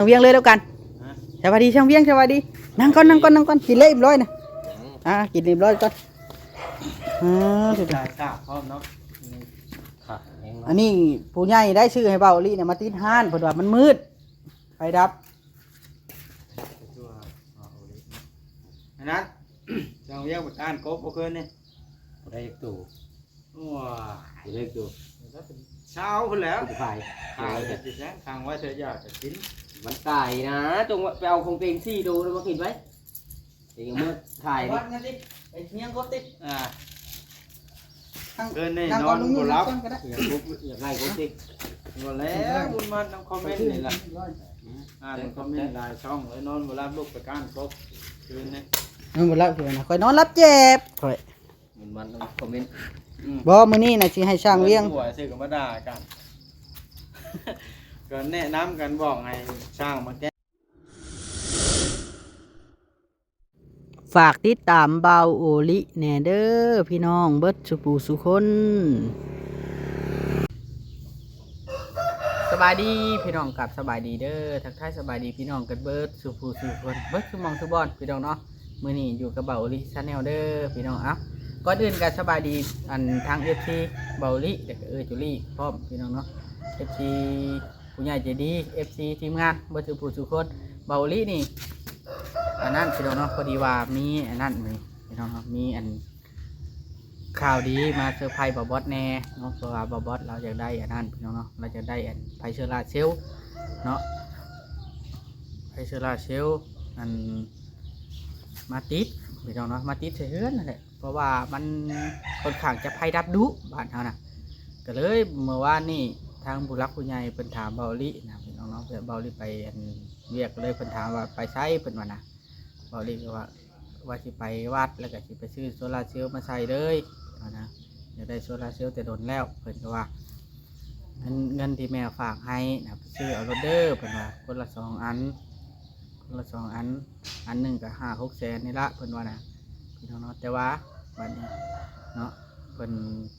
ຊ່າງວຽງເລີຍແລ້ວກັນ. ຮະ? ສະບາຍດີຊ່າງວຽງ ສະບາຍດີ. ນັ່ງກ່ອນ ນັ່ງກ່ອນ ນັ່ງກ່ອນ ກິນເລີຍອີກຮ້ອຍນະ. ອ່າ ກິນອີກຮ້ອຍກ່ອນ. ອ່າ ໄດ້ສາບພ້ອມເນາະ. ອັນນີ້ຜູ້ໃຫຍ່ໄດ້ຊື້ໃຫ້ເບົາອີ່ຫຼີນະ ມາຕິດຮ້ານ ເພິ່ນວ່າມັນມືດ ໄຟດັບ. ອັນນັ້ນ ຊ່າງວຽງໄປກ້ານກົບເມື່ອຄືນນີ້ ບໍ່ໄດ້ຈັກໂຕ. ໂອ້ຍ ບໍ່ໄດ້ໂຕ ຊາວພຸ້ນແຫຼ້ວ. ຂາຍ ຂາຍ ຊິແຊງຂັງໄວ້ເທື່ອຢາກຈະກິນ. ມັນຕາຍນະ ຈົ່ງໄປເອົາຂອງເຕັງສີ່ໂຕແລ້ວມາກິນໄວ້. ເອງເອົາເມືອຂາຍ ວັດນັ້ນຕິ ໄປເຮຍງກົບຕິ. ອ່າ ເກີນນີ້ນອນບໍ່ຫຼັບ. ຢາກໄລ່ກົບຕິ ບໍ່ແລ້ວ ບຸນມານຳຄອມເມັນນີ້ລະ. ອ່ານຄອມເມັນຫຼາຍຊ່ອງເລີຍ ນອນບໍ່ຫຼັບ ລຸກໄປກ້ານກົບຄືນນີ້. ນອນບໍ່ຫຼັບຄືນນະ ຂ້ອຍນອນຫຼັບແຈບ ຂ້ອຍ. ມັນ ມັນຄອມເມັນ ອືມ ບໍ່ ມື້ນີ້ນະຊິໃຫ້ຊ່າງວຽງ ຫົວຊື່ກໍມາດ່າກັນ ກໍແນະນຳກັນ ບອກໃຫ້ຊ່າງມາແກ້. ຝາກຕິດຕາມບ່າວໂອລິແດ່ເດີພີ່ນ້ອງເບິດສູ່ຜູ້ສູ່ຄົນ. ສະບາຍດີພີ່ນ້ອງ ກັບສະບາຍດີເດີ ທັກທາຍສະບາຍດີພີ່ນ້ອງກັນເບິດສູ່ຜູ້ສູ່ຄົນ ເບິດສູ່ໝ່ອງສູ່ບ່ອນພີ່ນ້ອງເນາະ. ມື້ນີ້ຢູ່ກັບບ່າວໂອລິ Channel ເດີພີ່ນ້ອງ. ເອົ້າ ກ່ອນອື່ນກໍສະບາຍດີ ອັນ ທາງ ເອັຟຊີ ບ່າວໂອລິ ແລ້ວກໍເອື້ອຍຈູລີພ້ອມພີ່ນ້ອງເນາະ. ເອັຟຊີ ຜູ້ໃຫຍ່ໃຈດີ ເອັຟຊີ ທີມງານເບິດສູ່ຜູ້ສູ່ຄົນ. ບ່າວໂອລິນີ້ ອັນນັ້ນພີ່ນ້ອງເນາະ ພໍດີວ່າມີອັນນັ້ນນີ້ພີ່ນ້ອງເນາະ ມີອັນ ຂ່າວດີມາເຊີໄພບ່າວບອດແດ່ເນາະ ເພາະວ່າບ່າວບອດລາວຢາກໄດ້ອັນນັ້ນພີ່ນ້ອງເນາະ ລາວຢາກໄດ້ອັນໄຟໂຊລາເຊວເນາະ ໄຟໂຊລາເຊວ ອັນ ມາຕິດພີ່ນ້ອງເນາະ ມາຕິດໃສ່ເຮືອນຫັ້ນແຫຼະ ເພາະວ່າມັນຄ່ອນຂ້າງຈະໄຟດັບດຸບ້ານເຮົານະ. ກໍເລີຍເມື່ອວານນີ້ທາງຜູ້ຫຼັກຜູ້ໃຫຍ່ເພິ່ນຖາມບ່າວໂອລິນະພີ່ນ້ອງເນາະ ເພື່ອບ່າວໂອລິໄປອັນວຽກ ກໍເລີຍເພິ່ນຖາມວ່າໄປໃສ ເພິ່ນວ່ານະ. ບ່າວໂອລິກໍວ່າ ວ່າຊິໄປວັດ ແລ້ວກໍຊິໄປຊື້ໂຊລາເຊວມາໃສ່ເລີຍວ່ານະ ຢາກໄດ້ໂຊລາເຊວແຕ່ດົນແລ້ວ ເພິ່ນກໍວ່າ ເງິນ ເງິນທີ່ແມ່ຝາກໃຫ້ນະ ໄປຊື້ເອົາໂລດເດີ ເພິ່ນວ່າ ຄົນລະສອງອັນ ຄົນລະສອງອັນ ອັນໜຶ່ງກໍຫ້າຫົກແສນນີ້ລະ ເພິ່ນວ່ານະ ພີ່ນ້ອງເນາະ. ແຕ່ວ່າບັດນີ້ເນາະ ເພິ່ນ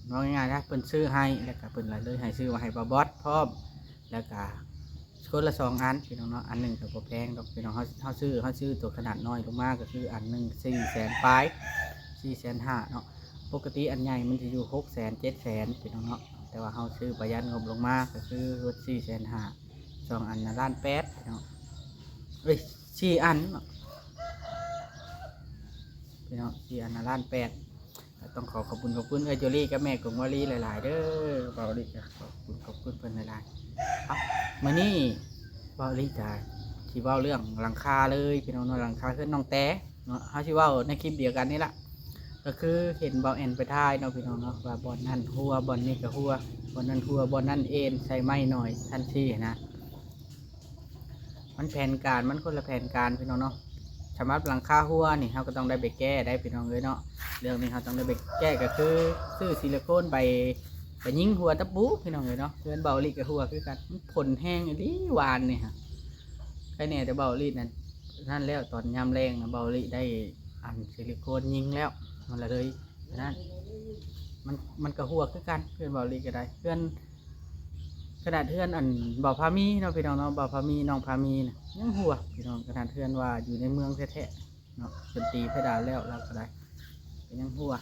ເວົ້າງ່າຍໆນະ ເພິ່ນຊື້ໃຫ້ ແລ້ວກໍເພິ່ນລະເລີຍໃຫ້ຊື້ມາໃຫ້ບ່າວບອດພ້ອມ ແລ້ວກະຄົນລະສອງອັນພີ່ນ້ອງເນາະ. ອັນໜຶ່ງກໍບໍ່ແພງດອກພີ່ນ້ອງ ເຮົາ ເຮົາຊື້ ເຮົາຊື້ໂຕຂະໜາດນ້ອຍລົງມາກໍຄືອັນໜຶ່ງສີ່ແສນປາຍ ສີ່ແສນຫ້າເນາະ. ປົກກະຕິອັນໃຫຍ່ມັນຈະຢູ່ຫົກແສນ ເຈັດແສນພີ່ນ້ອງເນາະ ແຕ່ວ່າເຮົາຊື້ປະຢັດງົບລົງມາກໍຄືຫົດສີ່ແສນຫ້າ ສອງອັນນະລ້ານແປດພີ່ນ້ອງ ເອີຍ ສີ່ອັນເນາະພີ່ນ້ອງ ສີ່ອັນນະລ້ານແປດ. ຕ້ອງຂໍຂອບຄຸນຂອບຄຸນເອື້ອຍຈູລີກັບແມ່ກົງວາລີຫຼາຍໆເດີ ບ່າວໂອລິກໍຂອບຄຸນຂອບຄຸນເພິ່ນຫຼາຍໆ. ເອົ້າ ມື້ນີ້ບ່າວໂອລິກໍຊິເວົ້າເລື່ອງຫຼັງຄາເລີຍພີ່ນ້ອງເນາະ ຫຼັງຄາເຮືອນນ້ອງແຕເນາະ ເຮົາຊິເວົ້າໃນຄລິບດຽວກັນນີ້ລະ ກໍຄືເຫັນບ່າວແອນໄປຖ່າຍເນາະພີ່ນ້ອງເນາະ ວ່າບ່ອນນັ້ນຮົ່ວ ບ່ອນນີ້ກໍຮົ່ວ ບ່ອນນັ້ນຮົ່ວ ບ່ອນນັ້ນເອັນ ໃສ່ໄມ້ໜ້ອຍຊັ້ນຊີ້ນະ. ມັນແຜນການ ມັນຄົນລະແຜນການພີ່ນ້ອງເນາະ. ສຳລັບຫຼັງຄາຮົ່ວນີ້ ເຮົາກໍຕ້ອງໄດ້ໄປແກ້ໄດ໋ພີ່ນ້ອງເອີຍເນາະ ເລື່ອງນີ້ເຮົາຕ້ອງໄດ້ໄປແກ້ ກໍຄືຊື້ຊິລິໂຄນໄປ ໄປຍິງຮົ່ວຕະປູພີ່ນ້ອງເອີຍເນາະ. ເຮືອນບ່າວໂອລິກໍຮົ່ວຄືກັນ ມັນຝົນແຮງອີ່ຫຼີວານນີ້ຫັ້ນ ໄຄແນ່ແຕ່ບ່າວໂອລິນັ້ນ ນັ້ນແລ້ວ ຕອນຍາມແລງນະ ບ່າວໂອລິໄດ້ອັນຊິລິໂຄນຍິງແລ້ວ ມັນລະເລີຍ ອັນນັ້ນ ມັນ ມັນກໍຮົ່ວຄືກັນ ເຮືອນບ່າວລີກໍໄດ້ ເຮືອນ ຂະໜາດເຮືອນອັນບ່າວພາມີເນາະພີ່ນ້ອງເນາະ ບ່າວພາມີ ນ້ອງພາມີນະ ຍັງຮົ່ວພີ່ນ້ອງ ຂະໜາດເຮືອນວ່າຢູ່ໃນເມືອງແທ້ໆເນາະ ຈົນຕີເພດານແລ້ວ ລາວກໍໄດ້ ກໍຍັງຮົ່ວ.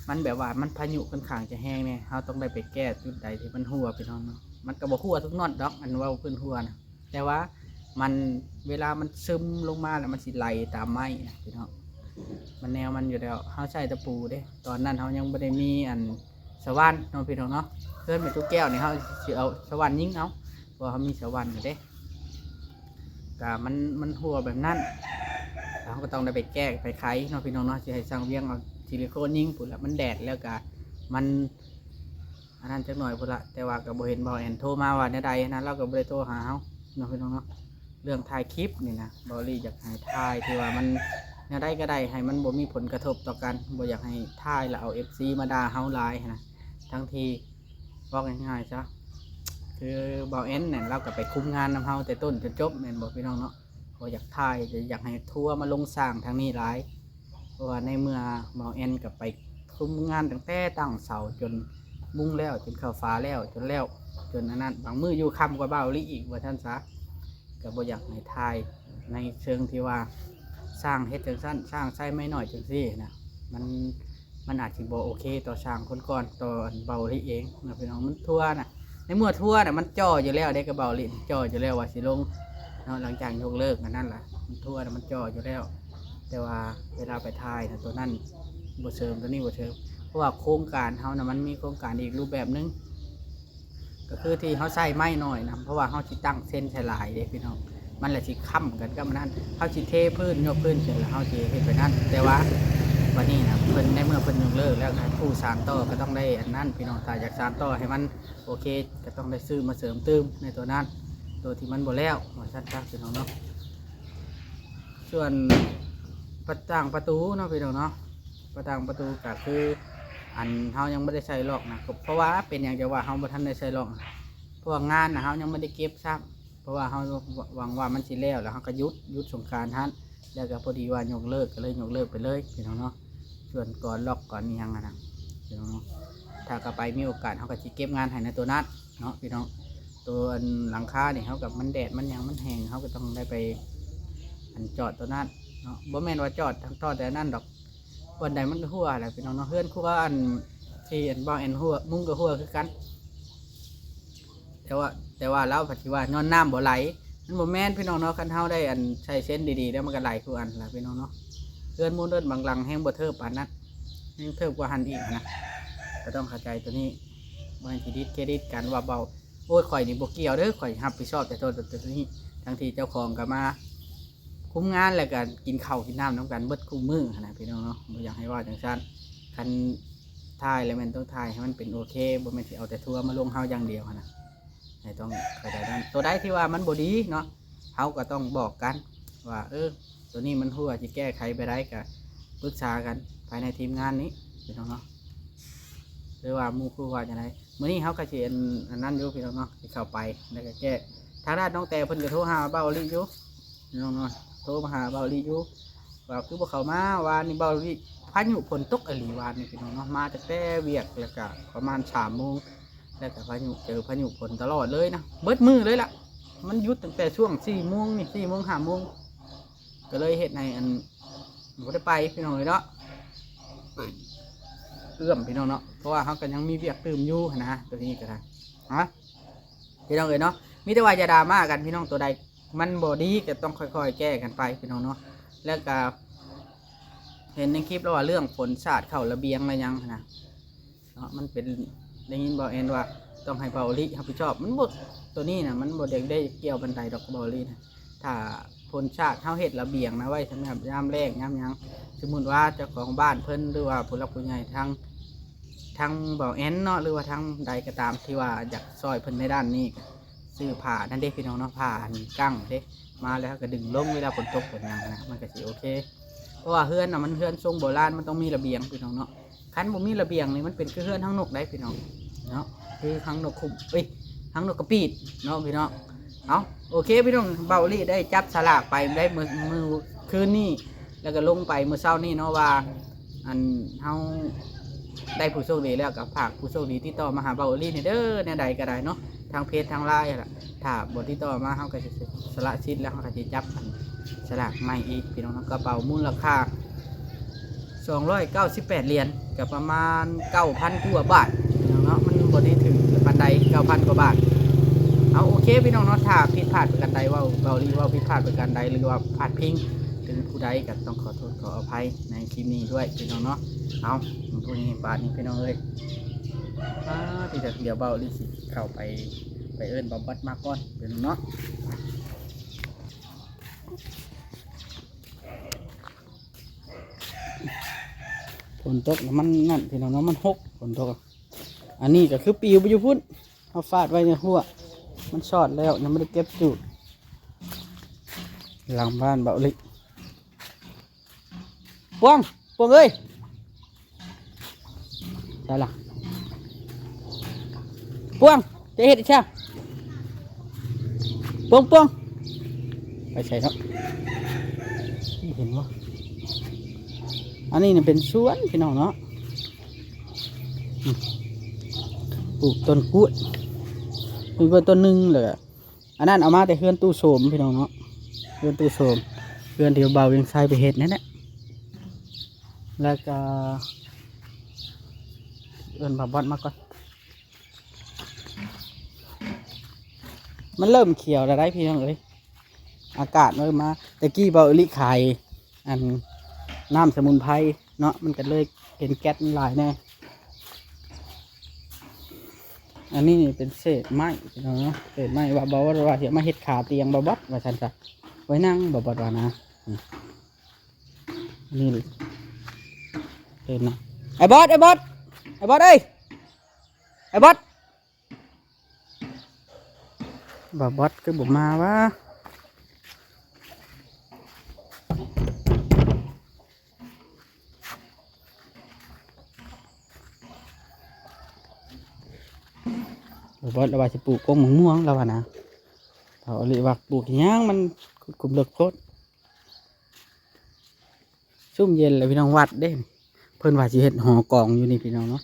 ມັນແບບວ່າມັນພາຍຸຂ້ອນຂ້າງຈະແຮງແດ່ ເຮົາຕ້ອງໄດ້ໄປແກ້ຈຸດໃດທີ່ມັນຮົ່ວພີ່ນ້ອງເນາະ. ມັນກໍບໍ່ຮົ່ວທຸກນອດດອກ ອັນເວົ້າພື້ນຮົ່ວນະ ແຕ່ວ່າມັນ ເວລາມັນຊຶມລົງມາແລ້ວ ມັນຊິໄຫຼຕາມໄມ້ນະພີ່ນ້ອງ ມັນແນວມັນຢູ່ແລ້ວ. ເຮົາໃຊ້ຕະປູເດ້ ຕອນນັ້ນເຮົາຍັງບໍ່ໄດ້ມີອັນສະຫວ່ານເນາະພີ່ນ້ອງເນາະ. ເຮືອນແມ່ຕູ້ແກ້ວນີ້ ເຮົາຊິເອົາສະຫວ່ານຍິງເອົາ ເພາະວ່າເຮົາມີສະຫວ່ານຢູ່ເດ້. ກະມັນ ມັນຮົ່ວແບບນັ້ນ ເຮົາກໍຕ້ອງໄດ້ໄປແກ້ໄປໄຂເນາະພີ່ນ້ອງເນາະ. ຊິໃຫ້ຊ່າງວຽງເອົາຊິລິໂຄນຍິງພຸ້ນລະ ມັນແດດແລ້ວກະມັນ ອັນນັ້ນຈັກໜ້ອຍພຸ້ນລະ ແຕ່ວ່າກໍບໍ່ເຫັນບ່າວແອນໂທມາວ່າແນວໃດນະ ລາວກໍບໍ່ໄດ້ໂທຫາເຮົາເນາະພີ່ນ້ອງເນາະ. ເລື່ອງຖ່າຍຄລິບນີ້ນະ ບ່າວລີຢາກໃຫ້ຖ່າຍທີ່ວ່າມັນແນວໃດກໍໄດ້ ໃຫ້ມັນບໍ່ມີຜົນກະທົບຕໍ່ກັນ ບໍ່ຢາກໃຫ້ຖ່າຍແລ້ວເອົາເອັຟຊີມາດ່າເຮົາຫຼາຍນະ. ທັງທີ່ເວົ້າງ່າຍໆຊະ ຄືບ່າວແອນນັ້ນ ລາວກໍໄປຄຸມງານນຳເຮົາແຕ່ຕົ້ນຈົນຈົບແມ່ນບໍ່ພີ່ນ້ອງເນາະ. ບໍ່ຢາກຖ່າຍ ແຕ່ຢາກໃຫ້ທົວມາລົງສ້າງທາງນີ້ຫຼາຍ ເພາະວ່າໃນເມື່ອບ່າວແອນກໍໄປຄຸມງານຕັ້ງແຕ່ຕັ້ງເສົາຈົນມຸງແລ້ວ ຈົນເຂົ້າຝາແລ້ວ ຈົນແລ້ວ ຈົນອັນນັ້ນ ບາງມື້ຢູ່ຄ່ຳກວ່າບ່າວລີອີກວ່າຊັ້ນຊະ. ກ ກໍບໍ່ຢາກໃຫ້ຖ່າຍໃນເຊີງທີ່ວ່າຊ່າງເຮັດຈັ່ງຊັ້ນ ຊ່າງໃຊ້ໄມ້ໜ້ອຍຈັ່ງຊີ້ນະ ມັນ ມັນອາດຊິບໍ່ໂອເຄຕໍ່ຊ່າງຄົນກ່ອນ ຕໍ່ອັນເບົາລິເອງນະພີ່ນ້ອງ. ມັນທົ່ວນະ ໃນເມື່ອທົ່ວນະ ມັນຈ່ອຢູ່ແລ້ວເດ້ ກັບເບົາລິຈ່ໍຢູ່ແລ້ວວ່າຊິລົງເນາະ ຫຼັງຈາກຍົກເລີກອັນນັ້ນລະ ມັນທົ່ວນະ ມັນຈ່ໍຢູ່ແລ້ວ. ແຕ່ວ່າເວລາໄປຖ່າຍນະ ໂຕນັ້ນບໍ່ເສີມ ໂຕນີ້ບໍ່ເສີມ ເພາະວ່າໂຄງການເຮົານະ ມັນມີໂຄງການອີກຮູບແບບໜຶ່ງ ກໍຄືທີ່ເຮົາໃຊ້ໄມ້ໜ້ອຍນຳ ເພາະວ່າເຮົາຊິຕັ້ງເຊັນໃສ່ຫຼາຍເດ້ພີ່ນ້ອງ ມັນລະຊິຄ້ຳກັນກັບອັນນັ້ນ ເຮົາຊິເທພື້ນ ຍົກພື້ນເສັດແລ້ວເຮົາຊິເຮັດໄປນັ້ນ. ແຕ່ວ່າບັດນີ້ນະ ເພິ່ນ ໃນເມື່ອເພິ່ນຍົກເລີກແລ້ວ ຜູ້ສານຕໍ່ກໍຕ້ອງໄດ້ອັນນັ້ນພີ່ນ້ອງ ຖ້າຢາກສານຕໍ່ໃຫ້ມັນໂອເຄ ກໍຕ້ອງໄດ້ຊື້ມາເສີມຕື່ມໃນໂຕນັ້ນ ໂຕທີ່ມັນບໍ່ແລ້ວ ວ່າຊັ້ນຊະພີ່ນ້ອງເນາະ. ສ່ວນປະຕ່າງປະຕູເນາະພີ່ນ້ອງເນາະ ປະຕ່າງປະຕູກໍຄື ອັນເຮົາຍັງບໍ່ໄດ້ໃສ່ລັອກນະ ເພາະວ່າເປັນຫຍັງຈັ່ງວ່າເຮົາບໍ່ທັນໄດ້ໃສ່ລັອກ ເພາະວ່າງານນະເຮົາຍັງບໍ່ໄດ້ເກັບຊ້ຳ ເພາະວ່າເຮົາຫວັງວ່າມັນຊິແລ້ວ ແລ້ວເຮົາກໍຢຸດ ຢຸດສົງການຫັ້ນ ແລ້ວກໍພໍດີວ່າຍົກເລີກ ກໍເລີຍຍົກເລີກໄປເລີຍພີ່ນ້ອງເນາະ. ສ່ວນກ່ອນລັອກກ່ອນອີ່ຫຍັງຫັ້ນນະພີ່ນ້ອງເນາະ ຖ້າເຂົ້າໄປມີໂອກາດເຮົາກໍຊິເກັບງານໃຫ້ໃນໂຕນັ້ນເນາະພີ່ນ້ອງ. ໂຕອັນຫຼັງຄານີ້ເຮົາກໍ ມັນແດດມັນຫຍັງມັນແຫ້ງ ເຮົາກໍຕ້ອງໄດ້ໄປອັນຈອດໂຕນັ້ນເນາະ ບໍ່ແມ່ນວ່າຈອດທັງຕໍ່ແຕ່ອັນນັ້ນດອກ ບ່ອນໃດມັນກໍຮົ່ວແຫຼະພີ່ນ້ອງເນາະ. ເຮືອນຄົວອັນທີ່ອັນເບົາແອນຮົ່ວ ມຸງກໍຮົ່ວຄືກັນ ແຕ່ວ່າ ແຕ່ວ່າລາວພັດຊິວ່າຍ້ອນນ້ຳບໍ່ໄຫຼ ມັນບໍ່ແມ່ນພີ່ນ້ອງເນາະ. ຄັນເຮົາໄດ້ອັນໃສ່ເຊັນດີໆແລ້ວ ມັນກໍໄຫຼຄືອັນລະພີ່ນ້ອງເນາະ. ເຮືອນໝູ່ເດີນບາງຫຼັງແຮງບໍ່ເທີບປານນັ້ນ ແຮງເທີບກວ່າຫັ້ນອີກນະ ກໍຕ້ອງເຂົ້າໃຈໂຕນີ້ ບໍ່ແມ່ນຊິດິດເຄຣດິດກັນວ່າເບົາ ໂອ້ຍ ຂ້ອຍນີ້ບໍ່ກ່ຽວເດີ ຂ້ອຍຮັບຜິດຊອບແຕ່ໂຕ ໂຕນີ້ ທັງທີ່ເຈົ້າຂອງກໍມາຄຸມງານ ແລ້ວກໍກິນເຂົ້າກິນນ້ຳນຳກັນເບິດຄູ່ມື້ຫັ້ນນະພີ່ນ້ອງເນາະ. ບໍ່ຢາກໃຫ້ເວົ້າຈັ່ງຊັ້ນ ຄັນຖ່າຍແລ້ວແມ່ນຕ້ອງຖ່າຍໃຫ້ມັນເປັນໂອເຄ ບໍ່ແມ່ນຊິເອົາແຕ່ທົ່ວມາລົງເຮົາຢ່າງດຽວຫັ້ນນະ ໃຫ້ຕ້ອງເຂົ້າໃຈນັ້ນ. ໂຕໃດທີ່ວ່າມັນບໍ່ດີເນາະ ເຮົາກໍຕ້ອງບອກກັນວ່າ ເອີ ໂຕນີ້ມັນຮົ່ວ ຊິແກ້ໄຂແບບໃດ ກໍປຶກສາກັນພາຍໃນທີມງານນີ້ພີ່ນ້ອງເນາະ ຫຼືວ່າໝູ່ຄູ່ວ່າຈັ່ງໃດ. ມື້ນີ້ເຮົາກໍຊິອັນ ອັນນັ້ນຢູ່ພີ່ນ້ອງເນາະ ຊິເຂົ້າໄປ ແລ້ວກໍແກ້. ທາງດ້ານນ້ອງແຕເພິ່ນກໍໂທຫາເບົາອີ່ຫຼີຢູ່ພີ່ນ້ອງເນາະ ໂທມາຫາເບົາອີ່ຫຼີຢູ່ ວ່າຄືບໍ່ເຂົ້າມາ ວານນີ້ເບົາອີ່ຫຼີ ພາຍຸຝົນຕົກອີ່ຫຼີວານນີ້ພີ່ນ້ອງເນາະ. ມາຕັ້ງແຕ່ວຽກ ແລ້ວກໍປະມານສາມໂມງ ແລ້ວກໍພາຍຸ ເຈີພາຍຸຝົນຕະຫຼອດເລີຍນະ ເບິດມື້ເລີຍລະ. ມັນຢຸດຕັ້ງແຕ່ຊ່ວງສີ່ໂມງນີ້ ສີ່ໂມງ ຫ້າໂມງ ກໍເລີຍເຮັດໃຫ້ອັນ ບໍ່ໄດ້ໄປພີ່ນ້ອງເອີຍເນາະ ເອື້ອມພີ່ນ້ອງເນາະ ເພາະວ່າເຮົາກໍຍັງມີວຽກຕື່ມຢູ່ຫັ້ນນະ ໂຕນີ້ກໍໄດ້ ຮະ ພີ່ນ້ອງເອີຍເນາະ. ມີແຕ່ວ່າຢ່າດຣາມາກັນພີ່ນ້ອງ ໂຕໃດມັນບໍ່ດີກໍຕ້ອງຄ່ອຍໆແກ້ກັນໄປພີ່ນ້ອງເນາະ. ແລ້ວກໍເຫັນໃນຄລິບແລ້ວວ່າເລື່ອງຝົນສາດເຂົ້າລະບຽງລະຫຍັງຫັ້ນນະ ເນາະ ມັນເປັນ ໄດ້ຍິນເບົາແອນວ່າຕ້ອງໃຫ້ເບົາອີ່ຫຼີຮັບຜິດຊອບ ມັນບໍ່ ໂຕນີ້ນະ ມັນບໍ່ໄດ້ ໄດ້ກ່ຽວປານໃດດອກ ເບົາອີ່ຫຼີນະ. ຖ້າຝົນສາດ ເຮົາເຮັດລະບຽງນະ ໄວ້ສຳລັບຍາມແລ້ງຍາມຫຍັງ ສົມມຸດວ່າເຈົ້າຂອງບ້ານເພິ່ນ ຫຼືວ່າຜູ້ຫຼັກຜູ້ໃຫຍ່ທາງ ທາງເບົາແອນເນາະ ຫຼືວ່າທາງໃດກໍຕາມ ທີ່ວ່າຢາກຊ່ອຍເພິ່ນໃນດ້ານນີ້ ກໍຊື້ຜ້ານັ້ນເດ້ພີ່ນ້ອງເນາະ ຜ້າອັນກັ້ງເດ້ ມາແລ້ວເຮົາກໍດຶງລົງ ເວລາຝົນຕົກຝົນຫຍັງນະ ມັນກໍຊິໂອເຄ. ເພາະວ່າເຮືອນນະ ມັນເຮືອນຊົງໂບລານ ມັນຕ້ອງມີລະບຽງພີ່ນ້ອງເນາະ. ຄັນບໍ່ມີລະບຽງນີ້ ມັນເປັນຄືເຮືອນຮັງນົກໄດ໋ພີ່ນ້ອງເນາະ ຄືຮັງນົກຄຸມ ເອີຍ ຮັງນົກກະປີດເນາະພີ່ນ້ອງ. ເອົາ ໂອເຄພີ່ນ້ອງ ເບົາອີ່ຫຼີໄດ້ຈັບສະຫຼາກໄປໄດ້ມື້ ມື້ຄືນນີ້ ແລ້ວກໍລົງໄປມື້ເຊົ້ານີ້ເນາະ ວ່າອັນເຮົາໄດ້ຜູ້ໂຊກດີແລ້ວ ກໍຝາກຜູ້ໂຊກດີຕິດຕໍ່ມາຫາເບົາອີ່ຫຼີແດ່ເດີ ແນວໃດກໍໄດ້ເນາະ ທາງເຟສທາງລາຍຫັ້ນລະ. ຖ້າບໍ່ຕິດຕໍ່ມາ ເຮົາກໍຊິສະລະສິດ ແລ້ວເຮົາກໍຊິຈັບອັນສະຫຼາກໃໝ່ອີກພີ່ນ້ອງເນາະ. ກະເປົາມູນລະຄ່າສອງຮ້ອຍເກົ້າສິບແປດຫຼຽນ ກໍປະມານເກົ້າພັນກວ່າບາດພີ່ນ້ອງເນາະ ມັນບໍ່ໄດ້ຖືກປານໃດ ເກົ້າພັນກວ່າບາດ. ເອົາ ໂອເຄພີ່ນ້ອງເນາະ ຖ້າຜິດພາດປະການໃດ ເວົ້າ ເບົາອີ່ຫຼີເວົ້າຜິດພາດປະການໃດ ຫຼືວ່າພາດພິງເຖິງຜູ້ໃດ ກໍຕ້ອງຂໍໂທດຂໍອະໄພໃນຄລິບນີ້ດ້ວຍພີ່ນ້ອງເນາະ. ເອົາ ຜູ້ນີ້ບາດນີ້ພີ່ນ້ອງເອີຍ ອາ ທີ່ຈະ ດຽວເບົາອີ່ຫຼີຊິເຂົ້າໄປ ໄປເອີ້ນເບົາບັດມາກ່ອນພີ່ນ້ອງເນາະ. ຝົນຕົກ ມັນນັ້ນພີ່ນ້ອງເນາະ ມັນຫົກ ຝົນຕົກ. ອັນນີ້ກໍຄືປິວໄປຢູ່ພຸ້ນ ເຮົາຟາດໄວ້ໃນຮົ້ວ ມັນຊອດແລ້ວ ຍັງບໍ່ໄດ້ເກັບຈູດ. ຫຼັງບ້ານເບົາອີ່ຫຼີ ປວງ ປວງເອີຍ ໃສລະ ປວງ ຈະເຮັດອີ່ຫຍັງ ປວງ ປວງ ໄປໃສເນາະ ເຫັນບໍ່? ອັນນີ້ນະເປັນສວນພີ່ນ້ອງເນາະ ອືມ ປູກຕົ້ນກ້ວຍ ມີກ້ວຍຕົ້ນໜຶ່ງ ແລ້ວກະ ອັນນັ້ນເອົາມາແຕ່ເຮືອນຕູ້ໂສມພີ່ນ້ອງເນາະ ເຮືອນຕູ້ໂສມ ເຮືອນທີ່ບ່າວວຽງໄຊໄປເຮັດນັ້ນແຫຼະ. ແລ້ວກໍເອີ້ນບ່າວບອດມາກ່ອນ ມັນເລີ່ມຂຽວແລ້ວໄດ໋ພີ່ນ້ອງເອີຍ ອາກາດເລີ່ມມາ. ແຕ່ກີ້ບ່າວອີລິຂາຍອັນ ນ້ຳສະໝຸນໄພເນາະ ມັນກໍເລີຍເຫັນແກັດມັນຫຼາຍແດ່. ອັນນີ້ເປັນເສດໄມ້ພີ່ນ້ອງເນາະ ເສດໄມ້ວ່າ ບ່າວບອດວ່າຊິເອົາມາເຮັດຂາຕຽງ ບ່າວບອດວ່າຊັ້ນຊະ ໄວ້ນັ່ງ ບ່າວບອດວ່ານະ. ນີ້ ນີ້ເຫັນນະ ອ້າຍບອດ ອ້າຍບອດ ອ້າຍບອດເອີຍ ອ້າຍບອດ ບ່າວບອດຄືບໍ່ມາວະ? ບ່າວບອດລາວວ່າຊິປູກກົກໝາກມ່ວງ ລາວວ່ານະ. ເຂົາເລີຍວ່າປູກຫຍັງ ມັນຂຸດຂຸມເລິກໂພດ. ຊຸ່ມເຢັນແຫຼະພີ່ນ້ອງ ວັດເດ້ ເພິ່ນວ່າຊິເຮັດຫໍກອງຢູ່ນີ້ພີ່ນ້ອງເນາະ.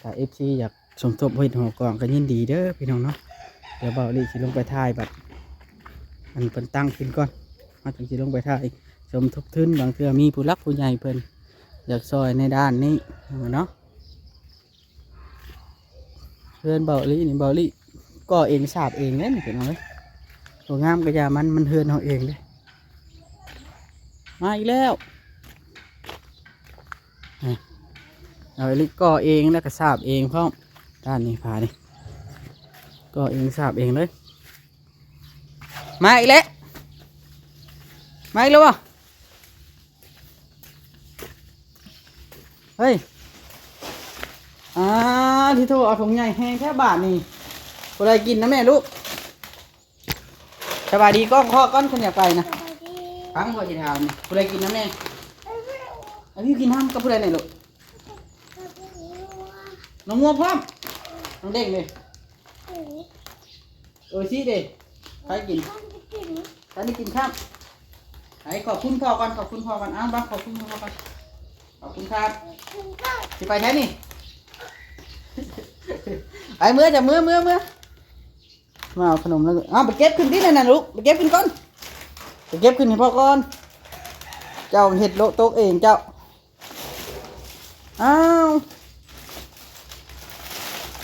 ຖ້າເອັຟຊີຢາກສົມທົບເຮັດຫໍກອງກໍຍິນດີເດີພີ່ນ້ອງເນາະ. ດຽວບ່າວອີລິຊິລົງໄປຖ່າຍບັດ ອັນເພິ່ນຕັ້ງຂຶ້ນກ່ອນ ເຮົາຈຶ່ງຊິລົງໄປຖ່າຍ ສົມທົບທຶນ ບາງເທື່ອມີຜູ້ຫຼັກຜູ້ໃຫຍ່ເພິ່ນຢາກຊ່ອຍໃນດ້ານນີ້ເນາະ. ເຮືອນບ່າວອີລິນີ້ ບ່າວອີລິກໍ່ເອງສາບເອງເດ້ນີ້ພີ່ນ້ອງເອີຍ. ບໍ່ງາມກໍຢ່າມັນ ມັນເຮືອນເຮົາເອງເດ້. ມາອີກແລ້ວ ອ່ະ ບ່າວອີລິກໍ່ເອງ ແລ້ວກໍສາບເອງພ້ອມ. ດ້ານນີ້ ຝານີ້ ກໍ່ເອງສາບເອງເລີຍ. ມາອີກແລ້ວ ມາອີກແລ້ວບໍ່? ເຮີ້ຍ ອາ ທີ່ໂທ ເອົາຖົງໃຫຍ່ແຮງແທ້ບາດນີ້. ຜູ້ໃດກິນນຳແມ່ລູກ? ສະບາຍດີກ້ອງພໍ່ກ່ອນ ຄັນຢາກໄປນະ. ສະບາຍດີ. ຟັງພໍ່ຊິຖາມນີ້ ຜູ້ໃດກິນນຳແມ່? ອາວິວກິນນຳກັບຜູ້ໃດນີ້ລູກ? ນ້ອງມົວພ້ອມ ນ້ອງເດ້ງເດ້. ໂອຊິເດ້ ໃຜກິນ? ທ່ານໄດ້ກິນ ທ່ານໄດ້ກິນຂ້າມ. ໃຫ້ຂອບຄຸນພໍ່ກ່ອນ ຂອບຄຸນພໍ່ກ່ອນ. ອ້າວ ບັກ ຂອບຄຸນພໍ່ກ່ອນ. ຂອບຄຸນຄັບ. ຊິໄປໃສນີ້? ໄປເມືອ ຈະເມືອ ເມືອ ເມືອ ມາເອົາຂະໜົມແລ້ວ. ອ້າວ ໄປເກັບຂຶ້ນຕິນັ້ນນະລູກ ໄປເກັບຂຶ້ນກ່ອນ ໄປເກັບຂຶ້ນໃຫ້ພໍ່ກ່ອນ. ເຈົ້າເຮັດໂລະຕົກເອງເຈົ້າ. ອ້າວ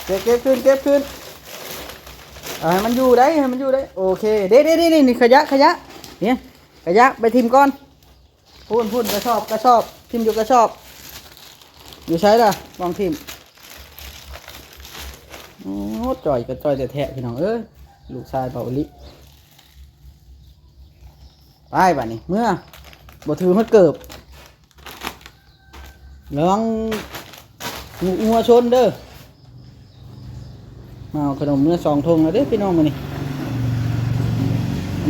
ເກັບ ເກັບຂຶ້ນ ເກັບຂຶ້ນ. ເອົາໃຫ້ມັນຢູ່ໄດ໋ ໃຫ້ມັນຢູ່ໄດ໋. ໂອເຄ ເດ້ ເດ້ ເດ້ ນີ້ ຂະຫຍະ ຂະຫຍະ ນີ້ ຂະຫຍະໄປຖິ້ມກ່ອນ. ພຸ້ນ ພຸ້ນ ກະສອບ ກະສອບ ຖິ້ມຢູ່ກະສອບ. ຢູ່ໃສລະ ໝ່ອງຖິ້ມ? ໂອ້ ຈ່ອຍກໍຈ່ອຍແທ້ໆ ພີ່ນ້ອງເອີຍ ລູກຊາຍເບົາອີລິ. ໄປບາດນີ້ ເມືອ ບໍ່ຖືຮອດເກີບ. ລະວັງງູງົວຊົນເດີ. ມາເອົາຂະໜົມເມືອສອງຖົງແລ້ວເດີພີ່ນ້ອງມື້ນີ້.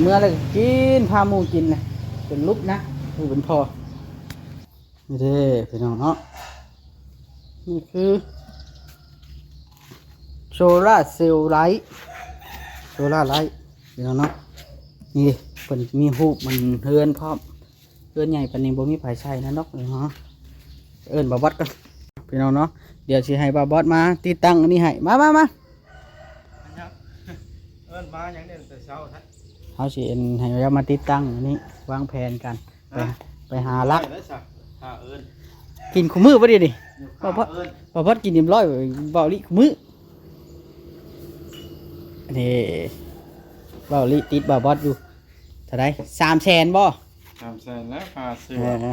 ເມືອແລ້ວກໍກິນ ພາໝູ່ກິນນະ ຈົນຫຼຸບນະ ຜູ້ເປັນພໍ່. ນີ້ເດ້ພີ່ນ້ອງເນາະ ນີ້ຄືໂຊລາເຊວໄລ ໂຊລາໄລພີ່ນ້ອງເນາະ. ນີ້ເພິ່ນມີຮູບມັນເຮືອນພ້ອມ. ເຮືອນໃຫຍ່ປານນີ້ບໍ່ມີໃຜໃຊ້ນະເນາະ. ເອີ້ນບ່າວບອດກ່ອນພີ່ນ້ອງເນາະ. ດຽວຊິໃຫ້ບ່າວບອດມາຕິດຕັ້ງອັນນີ້ໃຫ້. ມາ ມາ ມາ. ເອີ້ນມາຫຍັງເດ້ແຕ່ເຊົ້າແທ້? ເຮົາຊິເອີ້ນໃຫ້ເຈົ້າມາຕິດຕັ້ງອັນນີ້ ວາງແຜນກັນ ໄປ ໄປຫາລັກ ໄດ້ຊະ ຖ້າເອີ້ນ ກິນຄູ່ມື້ບໍ່ດຽວນີ້? ບ່າວບອດ ບ່າວບອດກິນເອັມຮ້ອຍ ເບົາອີລິຄູ່ມື້. ນີ້ ເບົາອີລິຕິດບ່າວບອດຢູ່. ເທົ່າໃດ? ສາມແສນບໍ່? ສາມແສນແລ້ວ ຄ່າເສື້ອ. ເອີ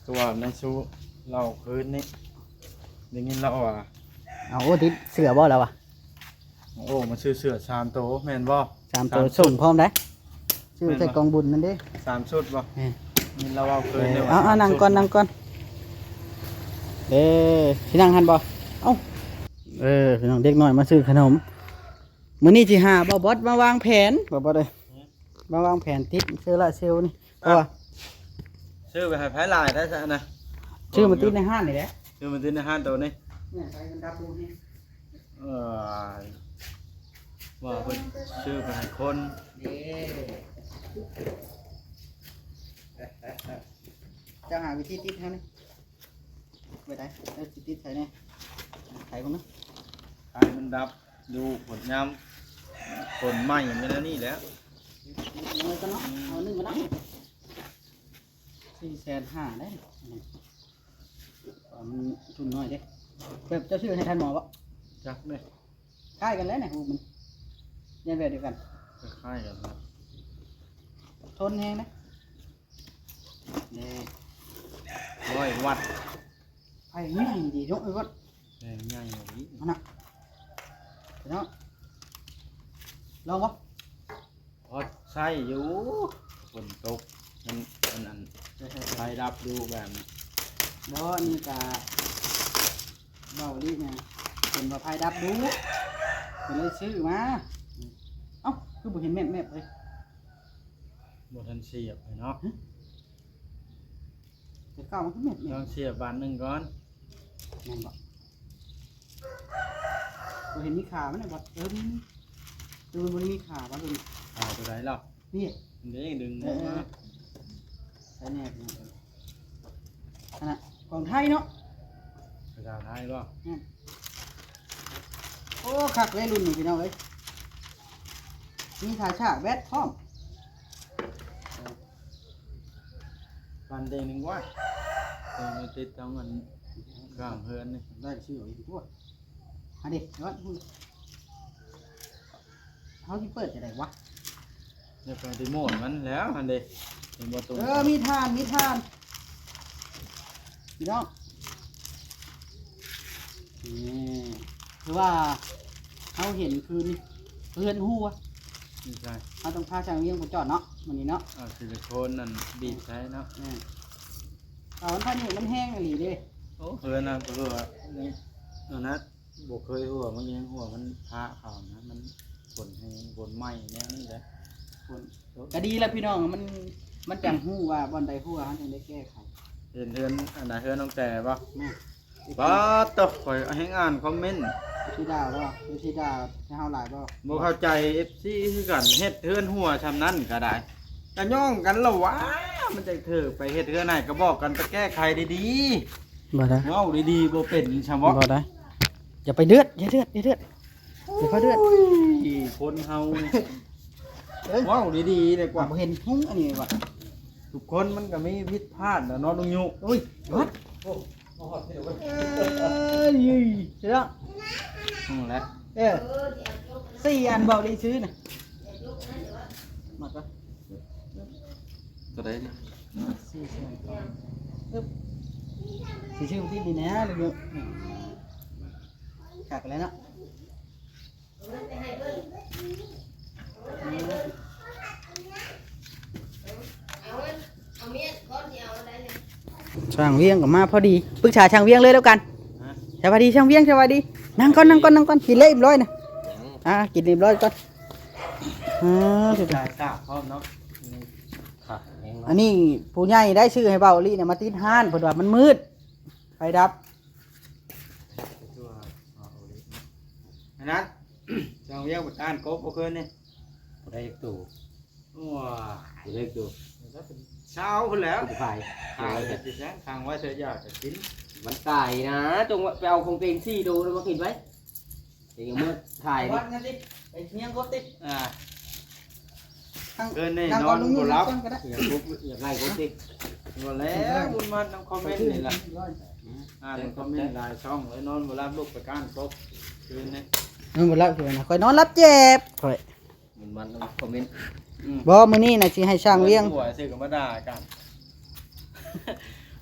ຄືວ່າໃນຊູເລົ່າຄືນນີ້ ໄດ້ຍິນລາວວ່າ ເອົາ ໂອ້ ຕິດເສື້ອບໍ່ລາວວ່າ? ໂອ້ ມາຊື້ເສື້ອສາມໂຕແມ່ນບໍ່? ສາມໂຕ ສາມຊຸດ ສົ່ງພ້ອມໄດ໋. ຊື້ໃສ່ ແມ່ນບໍ່? ກອງບຸນນັ້ນເດ້ ສາມຊຸດບໍ່? ແມ່ນ. ຍິນລາວເວົ້າຄືນນີ້ວ່າ ເອົາ ເອົາ ສາມຊຸດ ນັ່ງກ່ອນ ນັ່ງກ່ອນ. ເອີ ຊິນັ່ງຫັ້ນບໍ່? ເອົ້າ ເອີ ພີ່ນ້ອງ ເດັກນ້ອຍມາຊື້ຂະໜົມ. ມື້ນີ້ຊິຫາບ່າວບອດມາວາງແຜນ ບ່າວບອດເອີຍ. ມາວາງແຜນຕິດໂຊລາເຊວນີ້ ເພາະວ່າ ຊື້ໄປໃຫ້ໃຜຫຼາຍແທ້ຊະນະ? ຊື້ມາຕິດໃນຮ້ານນີ້ແຫຼະ. ຊື້ມາຕິດໃນຮ້ານໂຕນີ້ ແມ່ນ ໄຟມັນດັບລົງແຮງ. ເອີ ວ່າເພິ່ນຊື້ໄປໃຫ້ຄົນເດ້. ເຈົ້າຫາວິທີຕິດເຮົານີ້ ໄປໄດ້ ເອີ ຊິຕິດໃສແດ່? ໄຂເບິ່ງເນາະ ໄຟມັນດັບ ດູ ກົດຍາມ ຝົນໃໝ່ມັນແນວນີ້ແຫຼະ. ເອົາໜຶ່ງກໍໄດ້ ສີ່ແສນຫ້າໄດ້ ເອົາມັນທຶນນ້ອຍເດ້. ແບບເຈົ້າຊື້ໃຫ້ທ່ານໝໍບໍ່? ຈັກເດ້. ຄ້າຍກັນແຫຼະນະ ຮູບມັນ ແມ່ນແບບດຽວກັນ ຄ້າຍກັນນະ ທົນແຮງນະ. ນີ້ ຮ້ອຍວັດ ໄຟໃຫຍ່ດີເນາະ ໄອ້ວັດ ແມ່ນໃຫຍ່ອີ່ຫຼີ ອັນນະ ເນາະ ລອງບໍ່? ພໍໃຊ້ຢູ່ ຝົນຕົກ ມັນ ມັນອັນ ເອີໆໆ ໄຟດັບດຸແບບນີ້. ບໍ່ ອັນນີ້ກະ ເວົ້າອີ່ຫຼີນະ ເຫັນວ່າໄຟດັບດຸ ກໍເລີຍຊື້ມາ. ເອົ້າ ຄືບໍ່ເຫັນແມບໆເລີຍ? ບໍ່ທັນສຽບໃຫ້ເນາະ ຫຶ? ແຕ່ເກົ່າມັນຄືແມບໆ ລອງສຽບບາດໜຶ່ງກ່ອນ ແມ່ນບໍ່? ບໍ່ເຫັນມີຂາມັນນະ ບໍ່ ເອີ ມີ ຄືມັນບໍ່ໄດ້ມີຂາບໍ່ ຕົວນີ້ ຂາຕົວໃດລະ? ນີ້ ນີ້ດຶງ ເອີ ອອກມາ ເອີ ໃສ່ແນບນີ້ ອັນນະ ຂອງໄທເນາະ ພາສາໄທບໍ່? ແມ່ນ. ໂອ້ ຄັກເລີຍລຸ້ນນີ້ພີ່ນ້ອງເອີຍ ມີຂາສາກແບັດພ້ອມ. ປັ່ນເດ້ໜຶ່ງວ່າ ເອີ ມາຕິດທາງອັນຂ້າງເຮືອນນີ້ ໄດ້ຊື້ເອົາອີກຕົວະ ຫາເດ້ ເຮົາຊິເປີດຈັ່ງໃດວະ? ແລ້ວກໍຣີໂມດມັນແລ້ວຫັ້ນເດ້ ເຫັນບໍ່? ຕົງ ເອີ ມີຖ່ານ ມີຖ່ານ ພີ່ນ້ອງ ນີ້ ຄືວ່າເຮົາເຫັນຄືນີ້ ເຮືອນຮົ່ວ ນີ້ໃຊ່ ເຮົາຕ້ອງພາຊ່າງວຽງໄປຈອດເນາະ ມື້ນີ້ເນາະ ເອົາຊິລິໂຄນນັ້ນບີບໃສ່ເນາະ ແມ່ນ ເອົາ ອັນພານີ້ມັນແຮງອີ່ຫຼີເດ້ ໂອ້ ເຮືອນນັ້ນກໍຄືວ່ານີ້ ອັນນັ້ນ ບໍ່ເຄີຍຮົ່ວ ມັນຍັງຮົ່ວ ມັນພະເຂົານະ ມັນຝົນແຮງ ຝົນໃໝ່ແນວນີ້ແຫຼະ ຝົນ ກໍດີລະພີ່ນ້ອງ ມັນ ມັນຈັ່ງຮູ້ວ່າບ່ອນໃດຮົ່ວ ເຮົາຈັ່ງໄດ້ແກ້ໄຂ ເຫັນເຮືອນ ອັນນະ ເຮືອນນ້ອງແຕ່ບໍ່? ແມ່ນ ປາດໂທ້ ຂ້ອຍແຮ່ງອ່ານຄອມເມັນ ເອັຟຊີ ດ່າບໍ່? ເອັຟຊີ ດ່າໃຫ້ເຮົາຫຼາຍບໍ່? ບໍ່ເຂົ້າໃຈ ເອັຟຊີ ຄືກັນ ເຮັດເຮືອນຮົ່ວຊ່ຳນັ້ນກໍໄດ້ ກະຍ້ອງກັນລະຫວາ ມັນຈັກຖືກໄປເຮັດເຮືອນໃຫ້ ກໍບອກກັນໄປແກ້ໄຂດີໆ ບໍ່ໄດ້ ເວົ້າດີໆບໍ່ເປັນຊະບໍ? ບໍ່ໄດ້ ຢ່າໄປເດືອດ ຢ່າເດືອດ ຢ່າເດືອດ ຢ່າໄປເດືອດ ໂອ້ຍ ຄົນເຮົານີ້ ເອີ ເວົ້າດີໆດີກວ່າ ບໍ່ເຫັນຫຸງອັນນີ້ວ່າ ທຸກຄົນມັນກໍມີຜິດພາດແຫຼະເນາະ ລຸງຍຸ ໂອ້ຍ ວັດ ໂອ້ ມາຮອດເດ້ເວີຍ ເອີຍ ເນາະ ນັ້ນແຫຼະ ເອີ ສີ່ອັນ ເບົາລີຊື້ນະ ມັກບໍ່? ຕົວໃດນີ້? ສີ່ແສນປາຍ ອຶບ ຊິຊື້ຕິດນີ້ແນ່ ລຸງຍຸ ຄັກແລ້ວເນາະ ຊ່າງວຽງກໍມາພໍດີ ປຶກສາຊ່າງວຽງເລີຍແລ້ວກັນ ຮະ? ສະບາຍດີຊ່າງວຽງ ສະບາຍດີ ນັ່ງກ່ອນ ນັ່ງກ່ອນ ນັ່ງກ່ອນ ກິນເລີຍອີກຮ້ອຍນະ ອ່າ ກິນອີກຮ້ອຍກ່ອນ ອ່າ ຈ່າຍສາກພ້ອມເນາະ ຄັກແຮງເນາະ ອັນນີ້ຜູ້ໃຫຍ່ໄດ້ຊື້ໃຫ້ເບົາລີນະ ມາຕິດຮ້ານ ເພິ່ນວ່າມັນມືດ ໄຟດັບ ອັນນັ້ນ ຊ່າງວຽງໄປກ້ານກົບບໍ່ຄືນນີ້ ບໍ່ໄດ້ຈັກໂຕ ໂອ້ຍ ບໍ່ໄດ້ໂຕ ເປັນຊາວພຸ້ນແຫຼ້ວ ຊິຂາຍ ຂາຍແລ້ວຊິແຊງຂັງໄວ້ເທື່ອຢາກຈະກິນ ມັນຕາຍນະ ຈົ່ງໄປເອົາຂອງຕົວເອງສີ່ໂຕແລ້ວມາກິນໄວ້ ເອງເອົາເມືອຂາຍ ວັດນັ້ນຕິ ໄປເຮັດກບຕິ ອ່າ ເກີນແນ່ນອນບໍ່ຫຼັບ ຢາກກຸບ ຢາກໄລ່ກົບຕິ ບໍ່ແລ້ວ ບຸນມັນນຳຄອມເມັນນີ້ລະ ອ່ານຄອມເມັນຫຼາຍຊ່ອງເລີຍ ນອນບໍ່ຫຼັບ ລຸກໄປກ້ານກົບຄືນນີ້ ນອນບໍ່ຫຼັບຄືນນະ ຂ້ອຍນອນຫຼັບແຈບ ຂ້ອຍ ມັນ ມັນຄອມເມັນ ອືມ ບໍ່ ມື້ນີ້ນະຊິໃຫ້ຊ່າງວຽງ ຫົວຊື່ກໍມາດ່າກັນ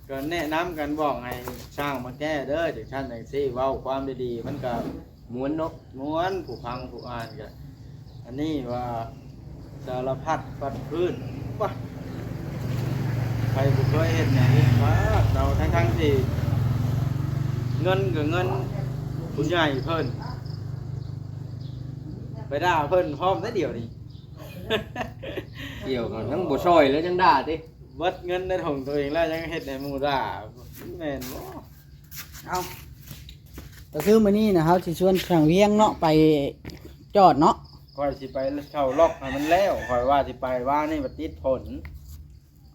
ກໍແນະນຳກັນ ບອກໃຫ້ຊ່າງມາແກ້ເດີ ຈັ່ງຊັ້ນຈັ່ງຊີ້ ເວົ້າຄວາມດີໆ ມັນກໍມ່ວນເນາະ ມ່ວນ ຜູ້ຟັງຜູ້ອ່ານກໍ ອັນນີ້ວ່າສາລະພັດປັດພື້ນ ປະ ໃຜບໍ່ເຄີຍເຮັດຫຍັງ ປະ ເຮົາ ທັງໆທີ່ເງິນກໍເງິນຜູ້ໃຫຍ່ເພິ່ນ ໄປດ່າເພິ່ນພ້ອມແທ້ດຽວນີ້ ດຽວກໍຍັງບໍ່ຊ່ອຍເລີຍ ຍັງດ່າຕິ ເບິດເງິນໃນຖົງຕົວເອງແລ້ວ ຍັງເຮັດໃຫ້ໝູ່ດ່າ ແມ່ນບໍ່? ເອົາ ກໍຄືມື້ນີ້ນະ ເຮົາຊິຊວນຊ່າງວຽງເນາະ ໄປຈອດເນາະ ຂ້ອຍຊິໄປເຊົ່າລັອກໃຫ້ມັນແລ້ວ ຂ້ອຍວ່າຊິໄປວານນີ້ ມາຕິດຝົນ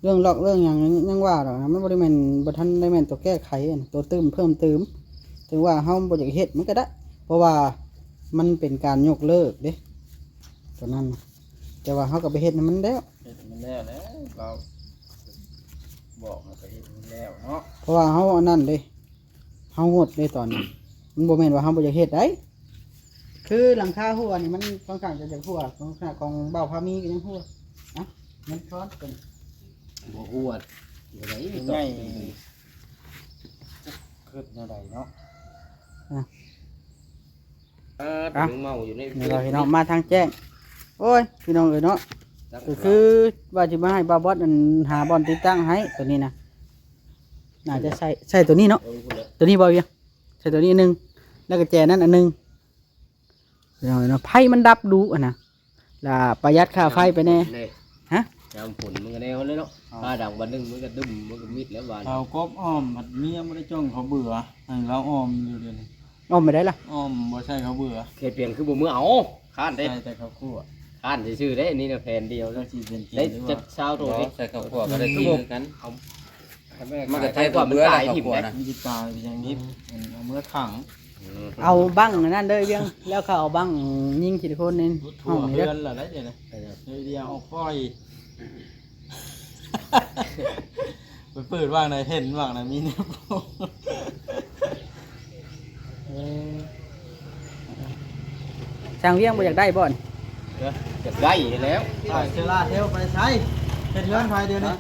ເລື່ອງລັອກເລື່ອງຫຍັງຍັງວ່າດອກນະ ມັນບໍ່ໄດ້ແມ່ນ ບໍ່ທັນໄດ້ແມ່ນຕົວແກ້ໄຂ ຕົວຕື່ມເພີ່ມຕື່ມ ເຖິງວ່າເຮົາບໍ່ຢາກເຮັດມັນກໍໄດ້ ເພາະວ່າມັນເປັນການຍົກເລີກເດ້ ໂຕ ນັ້ນ ແຕ່ວ່າເຮົາກໍໄປເຮັດໃຫ້ມັນແລ້ວ ເຮັດໃຫ້ມັນແລ້ວແຫຼະ ລາວບອກໃຫ້ໄປເຮັດໃຫ້ມັນແລ້ວເນາະ ເພາະວ່າເຮົາອັນນັ້ນເດ້ ເຮົາງົດເດ້ຕອນນີ້ ມັນບໍ່ແມ່ນວ່າເຮົາບໍ່ຢາກເຮັດໄດ໋ ຄືຫຼັງຄາຮົ່ວນີ້ມັນຂ້ອນຂ້າງຈະຢາກຮົ່ວ ຂອງ ຂະໜາດຂອງບ່າວພາມີກໍຍັງຮົ່ວ ເອົ້າ ມັນຊ້ອນເປັນ ບໍ່ຮົ່ວ ໃຫຍ່ ຄິດແນວໃດເນາະ ອ່ະ ອ່າ ເອົາ ເປັນເມົາຢູ່ໃນ ນີ້ລະພີ່ນ້ອງ ມາທາງແຈ້ງ ໂອ້ຍ ພີ່ນ້ອງເອີຍເນາະ ກໍຄືວ່າຊິມາໃຫ້ບ່າວບອດ ອັນ ຫາບ່ອນຕິດຕັ້ງໃຫ້ ໂຕນີ້ນະ ໜ້າຈະໃຊ້ ໃຊ້ໂຕນີ້ເນາະ ເອີ ພຸ້ນແຫຼະ ໂຕນີ້ບໍ່ວຽງ ໃຊ້ໂຕນີ້ອັນໜຶ່ງ ແລ້ວກໍແຈນັ້ນອັນໜຶ່ງ ພີ່ນ້ອງເອີຍເນາະ ໄຟມັນດັບດຸຫັ້ນນະ ລະປະຢັດຄ່າໄຟໄປແດ່ ຮະ ຍາມຝົນມັນກໍແນວນັ້ນເນາະ ເອົາ ຟ້າດັງບາດໜຶ່ງມັນກໍດຶ້ມ ມັນກໍມິດແລ້ວບາດ ເອົາ ກອບອ້ອມ ພັດເມຍບໍ່ໄດ້ຈ່ອງເຂົາເບືອ ໃຫ້ລາວອ້ອມຢູ່ດຽວນີ້ ອ້ອມໄປໃດລະ ອ້ອມບໍ່ໃສ່ເຂົາເບືອ ເຂດປ່ຽນຄືບໍ່ເມືອເອົາ ຄ້ານເດ້ ໃສ່ແຕ່ເຂົາຂົ້ວ ຄ້ານຊື່ໆເດ້ ນີ້ນະແຜ່ນດຽວ ຈັກຊິເປັນຈິງ ໄດ້ ຫຼືວ່າ ຈັກຊາວໂຕ ບໍ່ ເດ້ ໃສ່ເຂົ້າຂົ້ວກໍໄດ້ ອືມ ຄືກັນ ເອົາ ມັນກໍໃຊ້ຄວາມມັນຕາຍຖິ້ມໄດ້ ມັນຊິຕາຍໄປຢ່າງນີ້ ອືມ ເອົາເມືອຂັງ ອືມ ເອົາບັ້ງອັນນັ້ນເດີວຽງ ແລ້ວເຂົາເອົາບັ້ງຍິງຊິລິໂຄນໃນຫ້ອງນີ້ເດີ ທົ່ວເຮືອນລະໄດ໋ ດຽວນີ້ ເອີ ດຽວເອົາປ່ອຍ ໄປເປີດວ່າງໃດເຫັນວ່າງໃດມີແນວ ເອີ ຊ່າງວຽງບໍ່ຢາກໄດ້ບໍ່ນີ້ ເອີ ຢາກໄດ້ແລ້ວ ອ່າ ເຊລາເທວໄປໃສ ເຮັດເຮືອນໃຜດຽວນີ້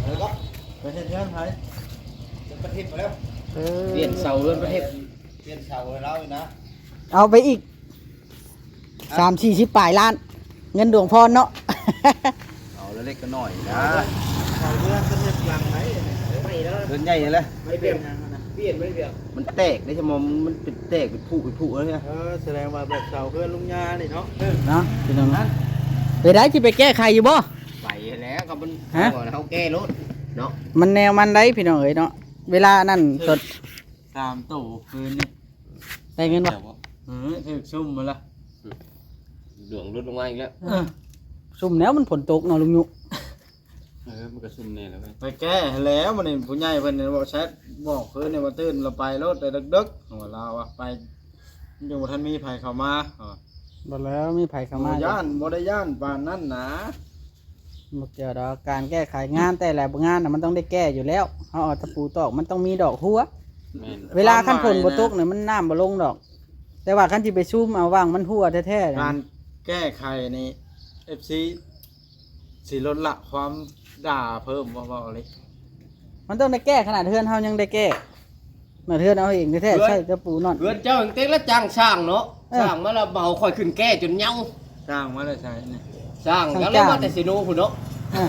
ເອີ ໄປເຮັດເຮືອນໃຜ ເປັນປະເທດໄປແລ້ວ ເອີ ປ່ຽນເສົາເຮືອນປະເທດ ປ່ຽນເສົາໃຫ້ລາວນີ້ນະ ເອົາໄປອີກ ສາມສີ່ສິບປາຍລ້ານ ເງິນຫຼວງພອນເນາະ ເອົາເລັກໆນ້ອຍໆນະ ເສົາເຮືອນເພິ່ນເຮັດຫຼັງໃດ ເຮືອນໃຫຍ່ແຫຼະ ມັນແຕກໄດ້ຊັ້ນບໍ່ ມັນເປັນແຕກເປັນຜຸເປັນຜຸເລີຍ ເອີ ສະແດງວ່າແບບເສົາເຮືອນລຸງຍ່ານີ້ເນາະ ເນາະ ພີ່ນ້ອງ ເປັນໃດ ຊິໄປແກ້ໄຂຢູ່ບໍ່ ໄປແລ້ວ ກໍມັນ ຮະ ເຮົາແກ້ໂລດເນາະ ມັນແນວມັນໄດ໋ ພີ່ນ້ອງເອີຍເນາະ ເວລານັ້ນ ສາມໂຕຄືນນີ້ ໄດ້ເງິນບໍ່ ເອີ ຖືກຊຸ່ມມາລະ ດວງຫຼຸດລົງມາອີກແລ້ວ ເອີ ຊຸ່ມແລ້ວ ມັນຝົນຕົກເນາະລຸງຍຸ ເອີ ມັນກໍຊຸ່ມແດ່ແລ້ວເວີຍ ໄປແກ້ໃຫ້ແລ້ວ ມື້ນີ້ຜູ້ໃຫຍ່ເພິ່ນບອກແຊັດບອກຄືນນີ້ວ່າຕື່ນລະໄປໂລດ ແຕ່ເດິກໆ ວ່າລາວວ່າໄປ ຍັງບໍ່ທັນມີໃຜເຂົ້າມາ ເອີ ບໍ່ແລ້ວ ມີໃຜເຂົ້າມາ ບໍ່ຢ້ານ ບໍ່ໄດ້ຢ້ານປານນັ້ນນາ. ບໍ່ກ່ຽວດອກ ການແກ້ໄຂງານແຕ່ລະງານນະ ມັນຕ້ອງໄດ້ແກ້ຢູ່ແລ້ວ ເຮົາເອົາຕະປູຕອກ ມັນຕ້ອງມີດອກຮົ່ວ ແມ່ນ ເວລາຄັນຝົນບໍ່ຕົກນະ ມັນນ້ຳບໍ່ລົງດອກ ແຕ່ວ່າຄັນຊິໄປຊູມເອົາວ່າງມັນຮົ່ວແທ້ໆນະ ການແກ້ໄຂນີ້ ເອັຟຊີ ຊິລົດລະຄວາມດ່າເພີ່ມບໍ່ ເວົ້າເລີຍ ມັນຕ້ອງໄດ້ແກ້ ຂະໜາດເຮືອນເຮົາຍັງໄດ້ແກ້ ຂະໜາດເຮືອນເຮົາເອງແທ້ໆ ເຮືອນ ໃຊ້ຕະປູໜ່ອນ ເຮືອນເຈົ້າເອງເຕັກລະຈ້າງຊ່າງເນາະ ເອີ ຊ່າງມາລະເບົາ ຂ້ອຍຂຶ້ນແກ້ຈົນເຍົາ ສ້າງມາແຕ່ໃສນີ້? ສ້າງ ຊ່າງ ກໍເລີຍມາແຕ່ເຊໂນພຸ້ນເນາະ ເອີ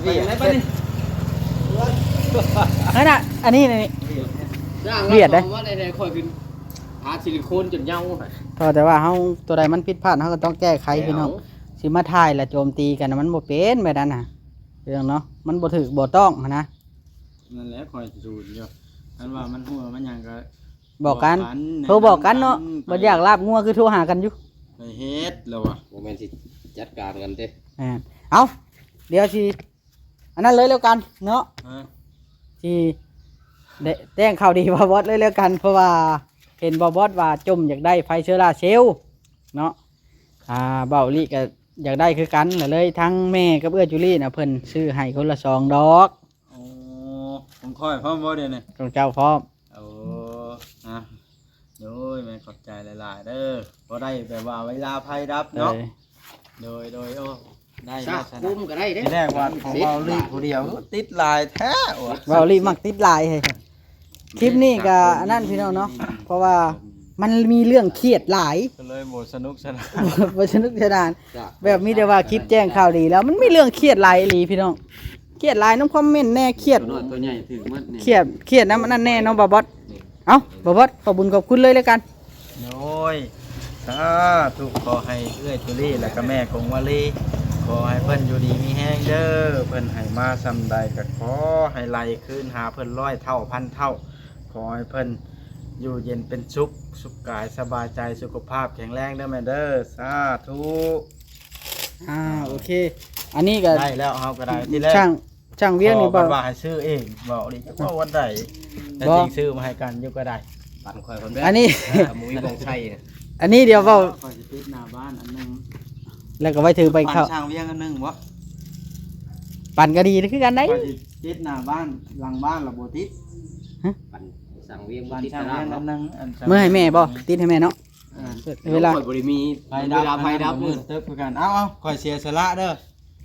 ເອີ ວຽດໄດ້ປານນີ້ ນັ້ນນະ ອັນນີ້ນີ້ ວຽດໄດ້ ມາແຕ່ຂ້ອຍຂຶ້ນ ທາຊິລິໂຄນຈົນເຍົາ ເພາະແຕ່ວ່າເຮົາ ຕົວໃດມັນຜິດພາດ ເຮົາກໍຕ້ອງແກ້ໄຂ ແລ້ວ ພີ່ນ້ອງ ຊິມາຖ່າຍລະໂຈມຕີກັນນະ ມັນບໍ່ເປັນແບບນັ້ນນະ ເລື່ອງເນາະ ມັນບໍ່ຖືກບໍ່ຕ້ອງຫັ້ນນະ ນັ້ນແຫຼະຂ້ອຍສູນຢູ່ ຄັນວ່າມັນຮົ່ວມັນຫຍັງກໍບອກກັນ ບອກກັນ ໂທບອກກັນເນາະ ແນະນຳກັນ ບໍ່ຢາກລາບງົວຄືໂທຫາກັນຢູ່ ໄປເຮັດແລ້ວວະ ບໍ່ແມ່ນຊິຈັດການກັນເດ້ ແມ່ນ ເອົ້າ ດຽວຊິ ອັນນັ້ນເລີຍແລ້ວກັນເນາະ ຮະ ຊິໄດ້ແຈ້ງຂ່າວດີບ່າວບອດເລີຍແລ້ວກັນ ເພາະວ່າເຫັນບ່າວບອດວ່າຈົ່ມຢາກໄດ້ໄຟໂຊລາເຊວເນາະ ອ່າ ບ່າວອີ່ຫຼີກໍຢາກໄດ້ຄືກັນ ກໍເລີຍທັງແມ່ກັບເອື້ອຍຈູລີນະ ເພິ່ນຊື້ໃຫ້ຄົນລະສອງດອກ ໂອ້ ຂອງຂ້ອຍພ້ອມບໍ່ດຽວນີ້? ຂອງເຈົ້າພ້ອມ ໂອ້ ອ່ະ ໂດຍ ແມ່ນຂອບໃຈຫຼາຍໆເດີ ບໍ່ໄດ້ແບບວ່າເວລາໄຟດັບເນາະ ໂດຍ ໂດຍ ໂອ້ ໄດ້ ຊະ ລັກສະນະ ກຸມກໍໄດ້ເດ້ ທີແລກວ່າຂອງເບົາລີຜູ້ດຽວ ຕິດຫຼາຍແທ້ວ່າ ເບົາລີມັກຕິດຫຼາຍເຮີ້ຍ ຄລິບນີ້ກໍອັນນັ້ນພີ່ນ້ອງເນາະ ເພາະວ່າມັນມີເລື່ອງຄຽດຫຼາຍ ກໍເລີຍບໍ່ສະໜຸກສະໜານ ບໍ່ສະໜຸກສະໜານ ແບບມີແຕ່ວ່າຄລິບແຈ້ງຂ່າວດີ ແລ້ວມັນມີເລື່ອງຄຽດຫຼາຍອີ່ຫຼີພີ່ນ້ອງ ຄຽດຫຼາຍນຳຄອມເມັນແດ່ ຄຽດ ຕົວນ້ອຍຕົວໃຫຍ່ຖືກໝົດນີ້ ຄຽດ ຄຽດນຳອັນນັ້ນແດ່ເນາະ ບ່າວບອດ ເອົ້າ ບ່າວບອດ ຂໍບຸນຂອບຄຸນເລີຍແລ້ວກັນ ໂດຍ ສາທຸ ຂໍໃຫ້ເອື້ອຍຈູລີ ແລ້ວກໍແມ່ກົງວາລີ ຂໍໃຫ້ເພິ່ນຢູ່ດີມີແຮງເດີ ເພິ່ນໃຫ້ມາສ່ຳໃດກໍຂໍໃຫ້ໄຫຼຄືນຫາເພິ່ນຮ້ອຍເທົ່າພັນເທົ່າ ຂໍໃຫ້ເພິ່ນຢູ່ເຢັນເປັນສຸກ ສຸກກາຍສະບາຍໃຈ ສຸຂະພາບແຂງແຮງເດີແມ່ເດີ ສາທຸ ອ່າ ໂອເຄ ອັນນີ້ກໍໄດ້ແລ້ວ ເຮົາກໍໄດ້ ທີແລກ ຊ່າງ ຊ່າງວຽງນີ້ ເວົ້າກັນວ່າໃຫ້ຊື້ເອງ ເວົ້ານີ້ຈັກເວົ້າວັນໃດ ແຕ່ຈິງຊື້ມາໃຫ້ກັນຢູ່ກໍໄດ້ ປັນຂ້ອຍຄົນແບບ ອັນນີ້ ເອີ ບໍ່ມີບ່ອນໃສ່ນະ ອັນນີ້ດຽວເວົ້າ ຂ້ອຍຊິຕິດໜ້າບ້ານອັນໜຶ່ງ ແລ້ວກໍໄວ້ຖືໄປເຂົ້າ ປັ່ນຊ່າງວຽງອັນໜຶ່ງບໍ່? ປັ່ນກໍດີຄືກັນໄດ໋ ຂ້ອຍຊິຕິດໜ້າບ້ານ ຫຼັງບ້ານລະບໍ່ຕິດ. ປັ່ນຊ່າງວຽງ ປັ່ນຊ່າງວຽງອັນໜຶ່ງ ອັນ ເມື່ອໃຫ້ແມ່ບໍ່? ຕິດໃຫ້ແມ່ເນາະ. ເອີ ເວລາ ຂ້ອຍບໍ່ໄດ້ມີ ໄຟດັບ ເວລາໄຟດັບ ອັນນັ້ນກໍມືດຕຶບຄືກັນ. ເອົາໆ ຂ້ອຍເສຍສະຫຼະເດີ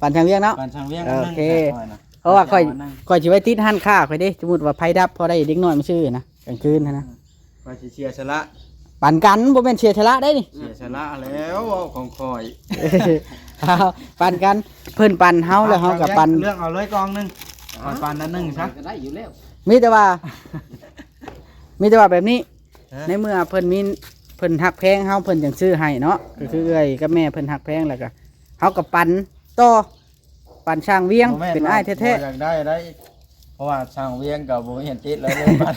ປັ່ນຊ່າງວຽງເນາະ ປັ່ນຊ່າງວຽງອັນໜຶ່ງ. ໂອເຄ ຂ້ອຍນະ ເພາະວ່າຂ້ອຍ ຂ້ອຍຊິໄວ້ຕິດຮ້ານຄ້າຂ້ອຍເດ້ ສົມມຸດວ່າໄຟດັບ ພໍໄດ້ເດັກນ້ອຍມາຊື້ນະ ກາງຄືນຫັ້ນນະ. ເອີ ຂ້ອຍຊິເສຍສະຫຼະ ປັນກັນ ບໍ່ແມ່ນເສຍສະຫຼະໄດ໋ນີ້ ເສຍສະຫຼະແລ້ວ ເວົ້າຂອງຂ້ອຍ. ເອົາ ປັນກັນ ເພິ່ນປັນເຮົາ ແລ້ວເຮົາກໍປັນ ເລືອກເອົາເລີຍກ່ອງໜຶ່ງ ຂ້ອຍປັນອັນໜຶ່ງຊະ ກໍໄດ້ຢູ່ແລ້ວ. ມີແຕ່ວ່າ ມີແຕ່ວ່າແບບນີ້ ຮະ ໃນເມື່ອເພິ່ນມີ ເພິ່ນຮັກແພງເຮົາ ເພິ່ນຈັ່ງຊື້ໃຫ້ເນາະ ກໍຄືເອື້ອຍກັບແມ່ເພິ່ນຮັກແພງ ແລ້ວກໍເຮົາກໍປັນຕໍ່ ປັນຊ່າງວຽງ ບໍ່ແມ່ນ ເປັນອ້າຍແທ້ໆ ວ່າບໍ່ຢາກໄດ້ໄດ໋ ເພາະວ່າຊ່າງວຽງກໍບໍ່ມີອັນຕິດແລ້ວເລີຍ. ບັດ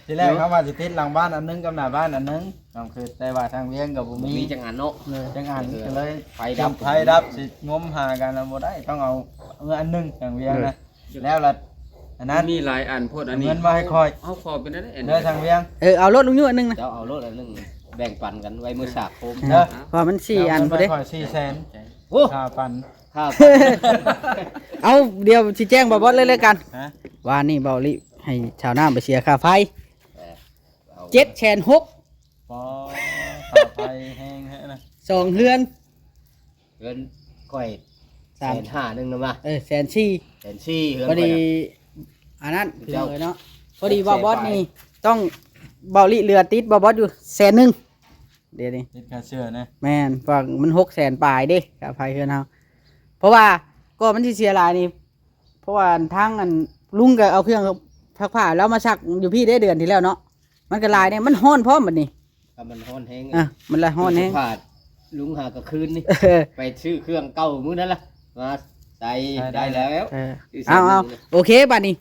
ທີແລກເຮົາວ່າຊິຕິດຫຼັງບ້ານອັນໜຶ່ງກັບໜ້າບ້ານອັນໜຶ່ງ ກໍຄື ແຕ່ວ່າຊ່າງວຽງກໍບໍ່ມີ ມີຈັກອັນເນາະ ເອີ ຈັກອັນ ເອີ ກໍເລີຍໄຟດັບ ໄຟດັບ ຊິງົມຫາກັນນະບໍ່ໄດ້ ຕ້ອງເອົາເອົາອັນໜຶ່ງຊ່າງວຽງນະ. ເອີ ແລ້ວລະ ອັນນັ້ນມີຫຼາຍອັນໂພດ ອັນນີ້ເງິນມາໃຫ້ຂ້ອຍ ເຮົາຂໍເປັນອັນໃດ ເດີ ຊ່າງວຽງ ເອີ ເອົາໂລດລຸງຍຸອັນໜຶ່ງນະ ເຈົ້າເອົາໂລດອັນໜຶ່ງ ແບ່ງປັນກັນໄວ້ມື້ສາກໂຮມ ເດີ ເພາະວ່າມັນສີ່ອັນພຸ້ນເດ້ ຂ້ອຍສີ່ແສນ ໂອ້ ຄ່າປັ່ນ ຄ່າ ເອົາ ດຽວຊິແຈ້ງບ່າວບອດເລີຍແລ້ວກັນ ຮະ ວານນີ້ບ່າວລິໃຫ້ຊາວນາໄປເສຍຄ່າໄຟ ເອີ ເຈັດແສນຫົກ ປໍ ຄ່າໄຟແຮງແທ້ນະ ສອງເຮືອນ ເຮືອນຂ້ອຍ ສາມ ແສນຫ້າໜຶ່ງນະມາ ເອີ ແສນສີ່ ແສນສີ່ ເຮືອນຂ້ອຍນະ ພໍດີ ອັນນັ້ນ ເຈົ້າ ພີ່ນ້ອງເອີຍເນາະ ພໍດີບ່າວບອດນີ້ຕ້ອງ ບ່າວລິເຫຼືອຕິດບ່າວບອດຢູ່ແສນໜຶ່ງ ດຽວນີ້ ຕິດຄ່າເຊື້ອນະ ແມ່ນ ເພາະວ່າມັນຫົກແສນປາຍເດ້ ຄ່າໄຟເຮືອນເຮົາ ເພາະວ່າກໍມັນຊິເສຍຫຼາຍນີ້ ເພາະວ່າທາງອັນລຸງກໍເອົາເຄື່ອງຊັກຜ້າລາວມາຊັກຢູ່ພີ້ເດ້ ເດືອນທີ່ແລ້ວເນາະ ມັນກໍຫຼາຍເດ້ ມັນຮ້ອນພ້ອມບັດນີ້ ກໍມັນຮ້ອນແຮງ ອ່ະ ມັນລະຮ້ອນແຮງ ຊື້ຜ້າລຸງຫາກະຄືນນີ້ ເອີ ໄປຊື້ເຄື່ອງເກົ່າມື້ນັ້ນລະ ມາໃສ່ໄດ້ແລ້ວ ເອີ ຊື້ ເອົາ ເອົາ ໂອເຄ ບັດນີ້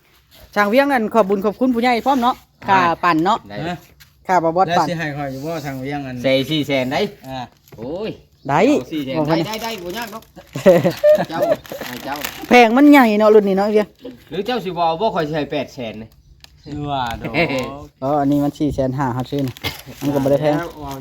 ຊ່າງວຽງນັ້ນ ຂອບບຸນຂອບຄຸນຜູ້ໃຫຍ່ພ້ອມເນາະ ຄ່າ ອ່າ ປັ່ນເນາະ ໄດ້ ຄ່າບ່າວບອດປັ່ນ ແລ້ວຊິໃຫ້ຂ້ອຍຢູ່ບໍ່ ຊ່າງວຽງອັນ ໃສ່ສີ່ແສນໄດ໋ ອ່າ ໂອ້ຍ ໄດ້ ເອົາສີ່ແສນ ບໍ່ ໄດ້ ໄດ້ ໄດ້ ບໍ່ຍາກດອກ ເຈົ້າ ໃຫ້ເຈົ້າ ແຜງມັນໃຫຍ່ເນາະ ລຸ້ນນີ້ເນາະ ເອີ ຫຼືເຈົ້າຊິບໍ່ເອົາບໍ່ ຂ້ອຍຊິໃຫ້ແປດແສນນີ້ ຄືວ່າດອກ ເອີ ອັນນີ້ມັນສີ່ແສນຫ້າ ເຮົາຊື້ນະ ມັນກໍບໍ່ໄດ້ແພງ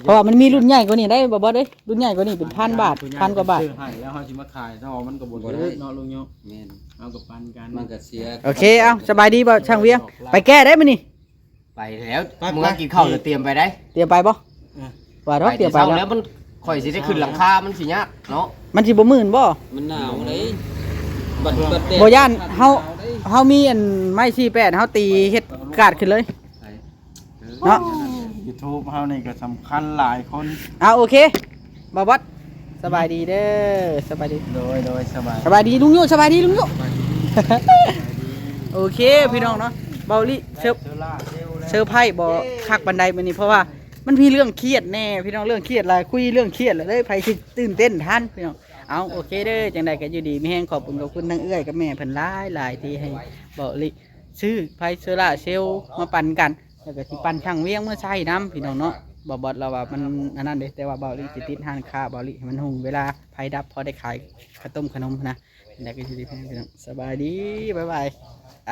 ເພາະວ່າມັນມີລຸ້ນໃຫຍ່ກວ່ານີ້ໄດ໋ ບໍ່ ບໍ່ເດ້ ລຸ້ນໃຫຍ່ກວ່ານີ້ເປັນພັນບາດ ພັນກວ່າບາດ ຊື້ໃຫ້ແລ້ວເຮົາຊິມາຂາຍຕໍ່ ມັນກໍບໍ່ຖືກເນາະ ລຸງໂຍ ແມ່ນ ເຮົາກໍປັນກັນ ມັນກໍເສຍ ໂອເຄ ເອົາ ສະບາຍດີບໍ່ ຊ່າງວຽງ ໄປແກ້ໄດ້ມື້ນີ້ ໄປແລ້ວ ໄປ ເມື່ອກິນເຂົ້າແລ້ວຕຽມໄປໄດ້ ຕຽມໄປບໍ່ ເອີ ວ່າດອກ ຕຽມໄປແລ້ວ ແລ້ວມັນ ຂ້ອຍຊິໄດ້ຂຶ້ນຫຼັງຄາ ມັນຊິຍາກເນາະ ມັນຊິບໍ່ມື່ນບໍ່ ມັນໜາວເດ້ ບັດ ບັດແດດ ບໍ່ຢ້ານ ເຮົາ ເຮົາມີອັນໄມ້ສີ່ແປດ ເຮົາຕີເຮັດກາດຂຶ້ນເລີຍ ເນາະ ຢູທູບເຮົານີ້ກໍສຳຄັນຫຼາຍຄົນ ເອົາ ໂອເຄ ບ່າວບອດ ສະບາຍດີເດີ ສະບາຍດີ ໂດຍ ໂດຍ ສະບາຍ ສະບາຍດີລຸງຍຸ ສະບາຍດີລຸງຍຸ ໂອເຄ ພີ່ນ້ອງເນາະ ເບົາລິເຊີ ເຊີໄພບໍ່ຄັກປານໃດມື້ນີ້ ເພາະວ່າມັນມີເລື່ອງຄຽດແດ່ ພີ່ນ້ອງ ເລື່ອງຄຽດຫຼາຍ ຄຸຍເລື່ອງຄຽດແລ້ວເດ້ ໃຜຊິຕື່ນເຕັ້ນທັນ ພີ່ນ້ອງ ເອົາ ໂອເຄເດີ ຈັ່ງໃດກໍຢູ່ດີມີແຮງ ຂອບຄຸນ ຂອບຄຸນທັງເອື້ອຍກັບແມ່ເພິ່ນຫຼາຍໆ ທີ່ໃຫ້ເບົາລິຊື້ໄຟໂຊລາເຊວມາປັນກັນ ແລ້ວກໍຊິປັ່ນຊ່າງວຽງເມືອໃຊ້ນຳ ພີ່ນ້ອງເນາະ ບ່າວບອດລາວວ່າມັນອັນນັ້ນເດ້ ແຕ່ວ່າເບົາລິຊິຕິດຮ້ານຄ້າເບົາລິໃຫ້ມັນຮຸ່ງ ເວລາໄຟດັບພໍໄດ້ຂາຍເຂົ້າຕົ້ມຂະໜົມນະ ແລ້ວກໍຊິໄດ້ ພີ່ນ້ອງ ສະບາຍດີ ບາຍບາຍ ໄປ.